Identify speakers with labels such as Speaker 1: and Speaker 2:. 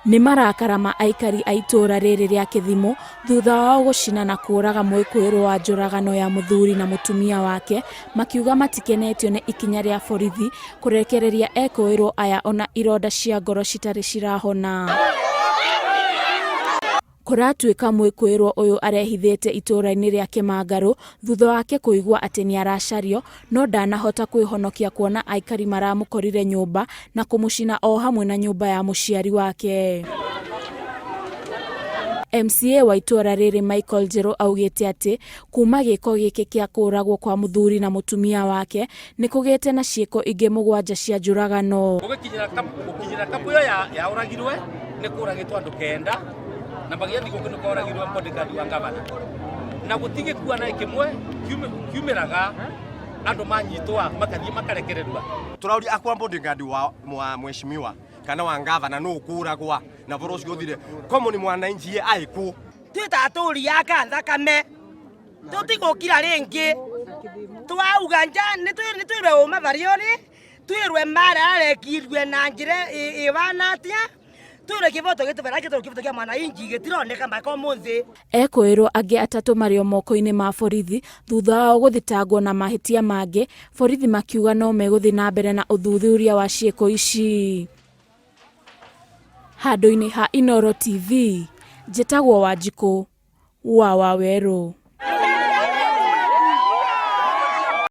Speaker 1: Nĩ marakara ma aikari a itũũra rĩrĩ rĩa Kĩthimũ thutha wao gũcina na kũũraga mwĩkũĩrwo wa njũragano ya mũthuri na mũtumia wake, makiuga matikenetio nĩ ikinya rĩa borithi kũrekereria ekũĩrwo aya ona ironda cia ngoro citarĩ cirahona. Kũratuĩka mwĩkũĩrwo ũyũ arehithĩte itũũra-inĩ rĩa Kĩmangarũ thutha wake kũigua atĩ nĩaracario no ndanahota kwĩhonokia kuona aikari maramũkorire nyũmba na kũmũcina o hamwe na nyũmba ya mũciari wake. MCA wa itũũra rĩrĩ Michael Njerũ augĩte atĩ kuma gĩko gĩkĩ kĩa kũũragwo kwa mũthuri na mũtumia wake nĩ kũgĩte na ciĩko ingĩ mũgwanja cia njũragano.
Speaker 2: Gũkinyĩra kapu ĩyo yaũragirwe nĩ kũragĩtwo andũ kenda na magĩa thigũkũ nĩ kũragirwe bodyguard wa gavana na gũtigĩkua na kĩmwe kiumĩraga andũ manyitwa makathiĩ makarekererua.
Speaker 3: Tũrauria akwa bodyguard wa mheshimiwa kana wa gavana nũ ũkũragwa na bũrũ ũcio ũthire komo ni mwananchi ye aikũ
Speaker 4: twĩ ta atũri a Kathakame tũtigũkira rĩngĩ twauga nja nĩ twĩrwe ũma barĩa ũrĩ twĩrwe mara arekirwe na njĩra ĩwana atĩa twĩrwe kĩboto gĩtũbera gĩtũ kĩboto kĩa mwananchi gĩtironeka mpaka ũmũthĩ.
Speaker 1: Ekũĩrwo angĩ atatũ marĩ o moko-inĩ ma borithi thutha wao gũthitangwo na mahĩtia mangĩ, borithi makiuga no megũthiĩ na mbere na ũthuthuria wa ciĩko ici. Handũ-inĩ ha Inooro TV, njĩtagwo Wanjikũ wa Wawerũ.